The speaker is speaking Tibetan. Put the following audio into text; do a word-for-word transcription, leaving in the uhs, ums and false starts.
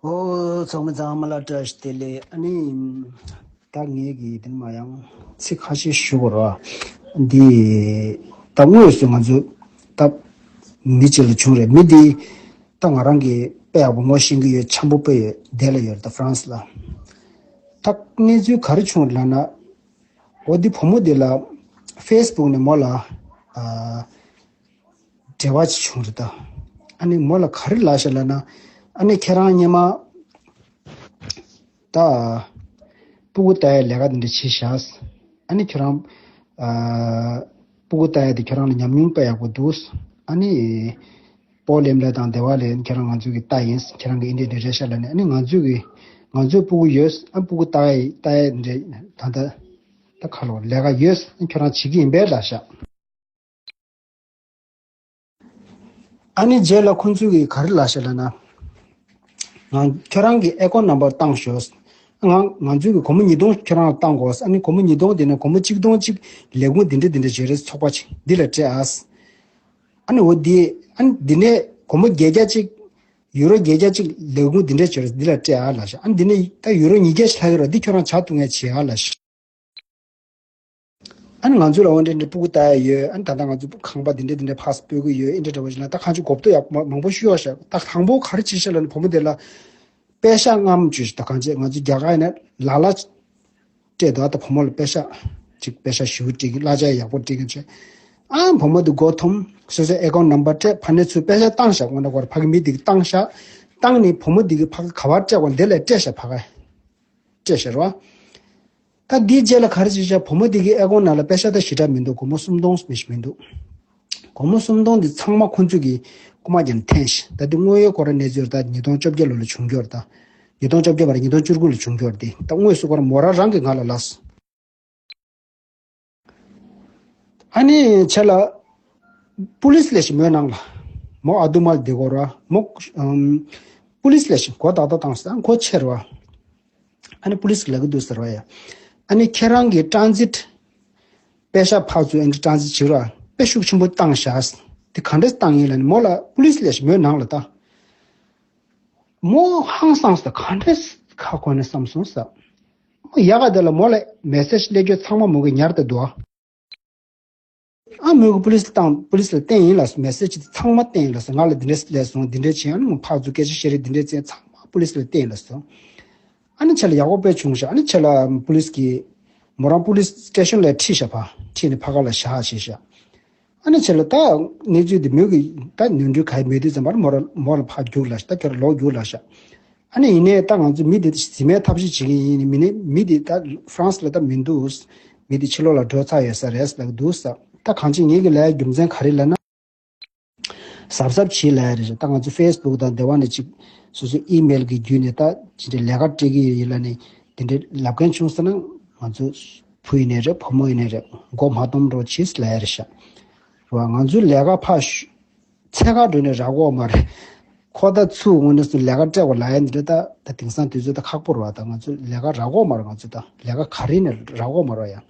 ཨོ། ཚང་མ་ཚང་མ་ལ་བཀྲ་ཤིས་བདེ་ལེགས། ཨ་ནི། ད་ངས་ཀྱི་དེ་མ་ཡང་ཚིག་ཁ་ཤས་ཞུ་དགོས་ར། འདི། ད་དངོས་སུ་ང་ཚོ། ད། མི་གཅིག་ལ་བྱུང་རེད། མི་འདི། ད་ང་རང་གི་དཔེ་ཡག་པོ་ངོ་ཤེས་ཀྱི་ཡོད། འཆམ་པོ་དཔེ་ཡོད། དེ་ལ་ཡོད་རེད། ད་ཧྥ་རན་སི་ལ། ད་གནས་ཚུལ་ག་རེ་བྱུང་རེད་ལབ་ན། འོ་འདི་བུ་མོ་འདི་ལ། ཧྥེ་སི་བུག་ནས་མོ་ལ། ཨ། འབྲེལ་བ་ཅིག་བྱུང་རེད་ད། ཨ་ནི་མོ་ལ་ག་རེ་ལབ་ཤག་ལབ་ན། ཨ་ནི་ཁྱེད་རང་སྔོན་མ། ད། སྤུ་གུ་ལྟ་ཡའི་ལས་ཀ་འདི་འདྲ་བྱས་ཤག། ཨ་ནི་ཁྱོད་རང་། ཨ། སྤུ་གུ་ལྟ་ཡ་དེ་ཁྱོད་རང་ལ་ཉམས་མྱོང་དཔེ་ཡག་པོ་འདུག། ཨ་ནི། པོ་ལེམ་ལ་དང་སྡེ་བ་ལས་ཁྱེད་རང་ང་ཚོ་གི་ལྟ་ཡིན། ཁྱེད་རང་གི་ཨིན་འདྲ་འདྲ་རེད་ཤག་ལབ་ནས། ཨ་ནི་ང་ཚོ་གི། ང་ཚོའི་སྤུ་གུ་ཡོད། ཨ། སྤུ་གུ་ལྟ་ཡ་ལྟ་ཡ་འདྲ་ད་ལྟ། ད་ཁ་ལོ་ལས་ཀ་ཡོད། ཨ། ཁྱོད་རང་བྱེད་ཀྱི་ཡིན་པས་ལབ་ཤག། ཨ་ནི་རྗེས་ལ་ཁོང་ཚོས་ཀྱིས་ག་རེ་ལབ་ཤག་ལབ་ན། ང་ཁྱོད་རང་གི་ཨེ་ཁོན་ནམ་བར་བཏང་ཤོག། ང་ང་ཚོས་ཀྱིས་སྒོར་མོ་ཉིས་སྟོང་ཁྱོད་རང་ལ་བཏང་དགོས། ཨ་ནི་སྒོར་མོ་ཉིས་སྟོང་དེ་ནས་སྒོར་མོ་གཅིག་སྟོང་གཅིག་ལས་ཁུངས་འདི་འདྲ་འདི་འདྲ་བྱེད་རེས་ཚོགས་པ་ཅིག་འདི་ལ་སྤྲད་ཨ། ཨ་ནི་འོ་འདི། ཨ་ནི་འདི་ནས་སྒོར་མོ་བརྒྱད་བརྒྱ་གཅིག་ཡུ་རོ་བརྒྱད་བརྒྱ་གཅིག་ལས་ཁུངས་འདི་འདྲ་བྱེད་རེས་འདི་ལ་སྤྲད་ཨ་ལབ་ཤག། ཨ་ནི་འདི་ནས་ད་ཡུ་རོ་ཉིས་བརྒྱ་ཞིག་ལྷག་གི་རེད། འདི་ཁྱོད་རང་བྱ་ཐུབ་མཁན་བྱེད་ཨ་ལབ་ཤག། ཨ་ནི་ང་ཚོ་ལ་འོ་འདྲ་འདྲ་སྤུ་གུ་ལྟ་ཡ་ཡོད། ཨ་ནི་ད་ལྟ་ང་ཚོ་ཁང་པ་འདི་འདྲ་འདི་འདྲ་ཕར་སྤོ་གི་ཡོད། ཨེ་འདྲ་འདྲ་བོ་ཞིག་ལ་ད་གང་ཅི་གོ་བརྡ་ཡག་མ་མང་པོ་ཞུ་ཡོད་ཤག། ད་དང་པོ་ག་རེ་བྱས་ཤག་ལབ་ན། བུ་མོ་དེ་ལ་པེ་ཤག་ལྔ་བཅུ་ཞིག། ད་གང་ཅི་ང་ཚོ་རྒྱ་གར་ཡིན་ན་ལ་ལ་སྤྲད་འདུག། ཨ། ད་བུ་མོ་ལ་པེ་ཤག་ཅིག་པེ་ཤག་ཞུ་སྤྲད་གི། གླ་ཆ་ཡག་པོ་སྤྲད་གི་བྱས། ཨ། བུ་མོ་དེ་མགོ་འཐོམ། སོ་སོའི་ཨེ་ཁོན་ནམ་བར་སྤྲད། ཕ་ནས་ཚུར་པེ་ཤག་བཏང་ཤག། འོ་ན་གོ་ར་ཕ་གི་མི་དེ་གིས་བཏང་ཤག། བཏང་ནས་བུ་མོ་དེ་གིས་ཕ་གི་ག་བར་སྤྲད་གོ་དེ་ལ་སྤྲད་ཤག། ཕ་གི་སྤྲད་ཤག་རེད་བ། ད་འདིའི་རྗེས་ལ་ག་རེ་བྱས་ཤག། བུ་མོ་འདི་གི་ཨེ་ཁོན་ནང་ལ་པེ་ཤག་ད་ཞེ་དྲག་མི་འདུག། སྒོར་མོ་སུམ་སྟོང་མི་ཞིག་མི་འདུག། སྒོར་མོ་སུམ་སྟོང་འདི་ཚང་མ་ཁོང་ཚོས་ཀྱིས་རྐུ་མ་བརྒྱབ་ནས་འཐེན་ཤག། ད་འདི་དངོས་ཡོད་སྐོར་ནས་གནས་ཚུལ་ད་ཉིས་སྟོང་བཅོ་བརྒྱད་ལོ་ལ་བྱུང་རྒྱུ་རེད་ད། ཉིས་སྟོང་བཅོ་བརྒྱད་པ་རེད། ཉིས་སྟོང་བཅུ་དགུ་ལ་བྱུང་རྒྱུ་རེད་དེ། ད་དངོས་སུ་སྐོར་མོ་རང་རང་གིས་ང་ལ་ལབ་སོང་། ཨ་ནི་ཆེ་ལ། པུ་ལིས་ལས་ཤིག་མོའི་ནང་ལ། མོ་ཨ་དུ་མལ་དེ་གོ་ར། མོ། ཨམ། པུ་ལིས་ལས་ཤིག་གོ་ཏག་ཏག་བཏང་ཟེར། ཨ། གོ་ཆེ་ར་བ། ཨ་ནི་པུ་ལིས་ལ་གི་འདུག་ཟེར་བ་ཡ། ཨ་ནི་ཁྱེད་རང་གི་ཊ་རན་སིཊ་པེ་ཤག་ཕར་ཚུར་ཨ་ནི་ཊ་རན་སིཊ་བྱེད་ར། དཔེ་ཤུགས་ཆེན་པོ་བཏང་ཤག། དེ་ག་འདྲས་བཏང་ཡིན་ལབ་ནི་མོ་ལ་པུ་ལིས་ལས་ཤིག་མོའི་ནང་ལ་ད། མོ་ཧང་སངས་ས། ག་འདྲས་ཁ་ཁོ་ནས་བསམ་སོང་ས། མོ་ཡག་ག་དེ་ལ་མོ་ལ་མེ་སེ་ཇི་སླེབས་རྒྱུ་ཚང་མ་མོ་གི་ཉར་དེ་འདུག་ཨ། ཨ། མོས་ཀྱིས་པུ་ལིས་ལ་བཏང་། པུ་ལིས་ལ་བསྟན་ཡིན་ལབ་སོང་། མེ་སེ་ཇི་དེ་ཚང་མ་བསྟན་ཡིན་ལབ་སོང་། ང་ལ་འདི་འདྲས་སླེབས་སོང་། འདི་འདྲས་བྱས། ཨ་ནི་ངས་ཕར་ཚུར་སྐད་ཆ་བཤད་རེས་འདི་འདྲས་བྱས། ཚང་མ་པུ་ལིས་ལ་བསྟན་ཡིན་ལབ་སོང་། ཨ་ནི་ཆེ་ལ་ཡག་པོ་དཔེ་བྱུང་ཤག། ཨ་ནི་ཆེ་ལ་པུ་ལིས་ཀྱིས་མོ་རང་པུ་ལིས་སི་ཊེ་ཤན་ལ་ཁྲིད་ཤག། ཕར་ཁྲིད་ནས་ཕ་ག་ལ་བཞག་བྱས་ཤག། ཨ་ནི་ཆེ་ལ་ད་གནས་ཚུལ་འདི་མོས་ཀྱིས་ད་ནོར་འཁྲུལ་ག་ཡེ་མེད་དུས་ཙམ་པ་ལ་མོ་རང་མོ་ལ་ཕར་རྒྱུགས་ལབ་ཤག། ད་ཁྱོད་རང་ལོག་རྒྱུགས་ལབ་ཤག། ཨ་ནི་ཡིན་ནའི་ད་ང་ཚོ་མི་དེ་གཟིམ་མའི་ཐབས་ཤེས་བྱེད་ཀྱི་ཡིན། མི་ནི་མི་དེ་ད་ཧྥ་རན་སི་ལ་ད་མི་འདུག། མི་དེ་ཕྱི་ལོགས་ལ་འགྲོ་ཚར་ཡོད་ས་རེད་ལབ་ཀྱི་འདུག་ས། ད་གང་ཅི་ངེད་ཀྱི་ལབ་ཡ་རྒྱུ་མཚན་ག་རེ་ལབ་ན། གཟབ་གཟབ་བྱེད་ལབ་ཡ་རེད། ད་ང་ཚོ་ཧྥེ་སི་བུག་དང་འདི་བ་ནས་ཅིག་སོ་སོའི་ཨི་མེལ་གྱི་བརྒྱུད་ནས་ད་ཅི་འདྲའི་ལས་ཀ་སྤྲད་ཀྱི་ཡོད་ལབ་ནས་དེ་འདྲའི་ལབ་མཁན་བྱུང་ཟེར་ན། ང་ཚོ་བུ་ཡིན་ནའི་རེད། བུ་མོ་ཡིན་ནའི་རེད། མགོ་མ་འཐོམ་རོགས་བྱེད་ལབ་ཡ་རེད་ཤག། རེད་བ། ང་ཚོའི་ལས་ཀ་ཕར་ཞུ། འཚོལ་ག་འགྲོ་ནས་རག་གོ་མ་རེད། ཁོ་ད་ཚུར་དངོས་གནས་སུ་ལས་ཀ་སྤྲད་དགོས་ལབ་ཡ་འདི་འདྲ་ད་ད་དེང་སང་དུས་ཚོད་ད་ཁག་པོ་རེད་བ། ད་ང་ཚོ་ལས་ཀ་རག་གོ་མ་རེད། ང་ཚོ་ད་ལས་ཀ་ག་རེ་ནས་རག་གོ་མ་རེད་ཡ།